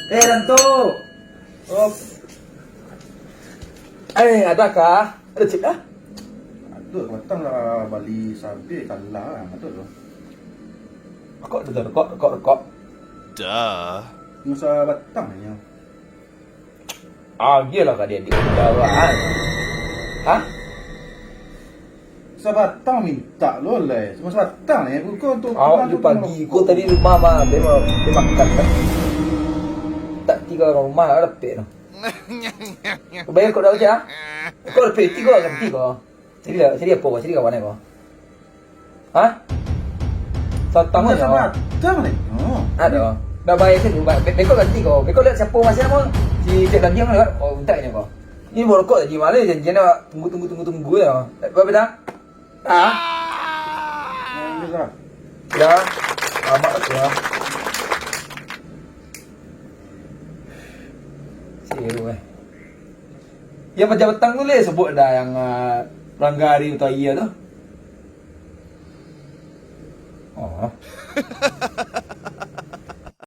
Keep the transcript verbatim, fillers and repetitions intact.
Eh, Ranto! Oh. Eh, adakah? Ada cik ah? Aduh, batang lah bali sabeh kalah lah. Aduh tu. Rokok tu, rokok, rokok, rokok. Dah. Masa batang nyo. Agiah lah ka dia di jawaan. Hah? Sabatang mintak lo lai. Cuma sabatang ni, bukan untuk. Awak tu pagi, ko tadi rumah mah, dia mah, dia makan kan. Tak tiga orang rumah lah dapik tu. Kau bayar kau dah baca, ah? Kau dapik tiga orang, tiga. Jadi lah, jadi apa kau? Jadi kawan kau? Hah? Satang aja. Sabatang ni. Oh. Ada. Dah bayar tu, ba-, be-, beko ganti kau. Beko lihat siapa masih nama. Si Cik Daging lewat. Oh, mintak ni kau. Ini baru kau tadi malam janjian nak tunggu, tunggu, tunggu, tunggu ya. Apa beda? Ah. Ya. Lama tu ya. Siru eh. Ya, macam petang tu leh sebut dah yang, ah, langgar hari tu, iya tu. Oh.